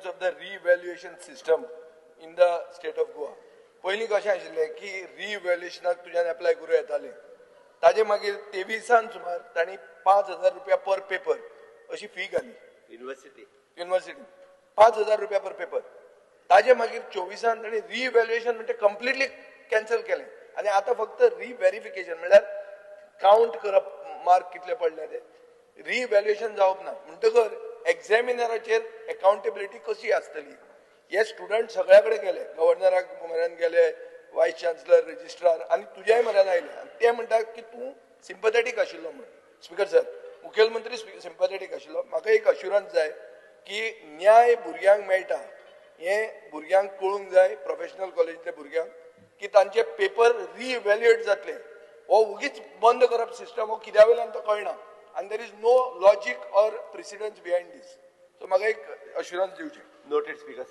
of the revaluation system in the state of Goa. पयलीं कशें आशिल्लें की रिइव्हॅल्युएशनाक तुज्यान एप्लाय करूं येतालें. ताजे मागीर 23an सुमार तांणी 5,000 रुपया पर पेपर अशी फी घाली. युनिव्हर्सिटी. युनिव्हर्सिटी 5,000 रुपया पर पेपर. ताजे मागीर 24an तांणी रिइव्हॅल्युएशन म्हणजे कंप्लिटली कॅन्सल केलें आनी आतां फक्त रिव्हेरिफिकेशन, म्हणल्यार कावंट करप मार्क कितले पडले ते. रिइव्हॅल्युएशन जावप ना म्हणटकर एग्जॅमिनराचेर अकाउंटेबिलिटी कशी आसतली? हे स्टुडंट सगळ्या कडेन गेले, गव्हर्नराक म्हऱ्यान गेले, वायस चान्सलर, रजिस्ट्रार आनी तुज्याय म्हऱ्यान आयले आनी ते म्हणटात की तूं सिम्पथेटीक आशिल्लो म्हणून. स्पिकर सर, मुखेलमंत्री सिम्पथेटीक आशिल्लो. म्हाका एक अश्युरन्स जाय की न्याय भुरग्यांक मेळटा हें भुरग्यांक कळूंक जाय, प्रोफेशनल कॉलेजींतल्या भुरग्यांक, की तांचे पेपर रिइव्हॅल्युएट जातले. हो उगीच बंद करप सिस्टम हो कित्या वयल्यान तो कळना आनी there is no logic or precedence behind this. So म्हाका एक अश्युरन्स दिवचें. Noted, speaker.